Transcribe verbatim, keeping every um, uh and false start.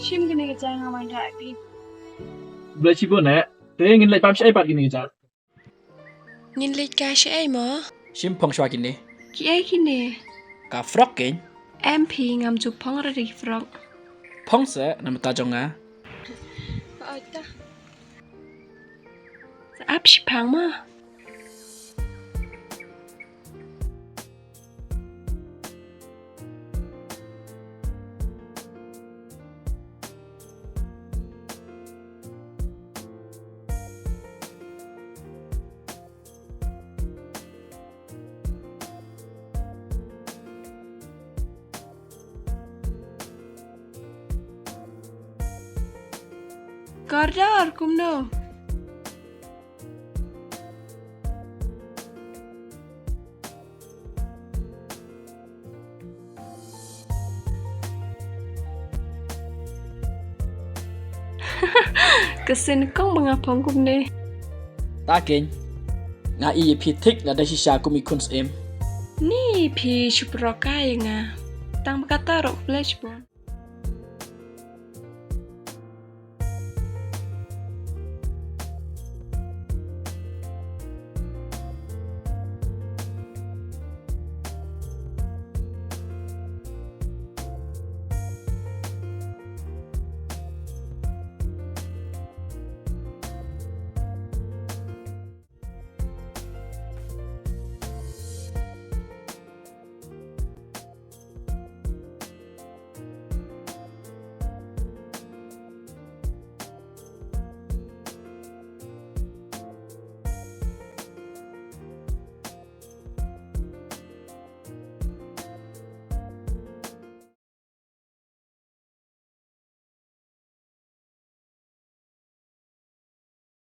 Shim kine ki jaiñ nga man ka phi. Blei shibun eh. Te ngin leit pam shaei pat kine ki jaiñ? Ngin leit kai shaei mo? Shim phong shuwa kine. Kiei kine? Ka frock keiñ. Em phi, ngam ju phong re ki frock. Phong se na mata jong nga. Oi ta. Sa ap shiphang mo. Kordor kumno? Ka sien kong ba nga phong kumne. Ta keiñ. Nga i ïa phi thik lada shisha kum i khun syiem. Ni phi shu pyrkhat ïa nga. Tang ba kata ruh khublei shibun.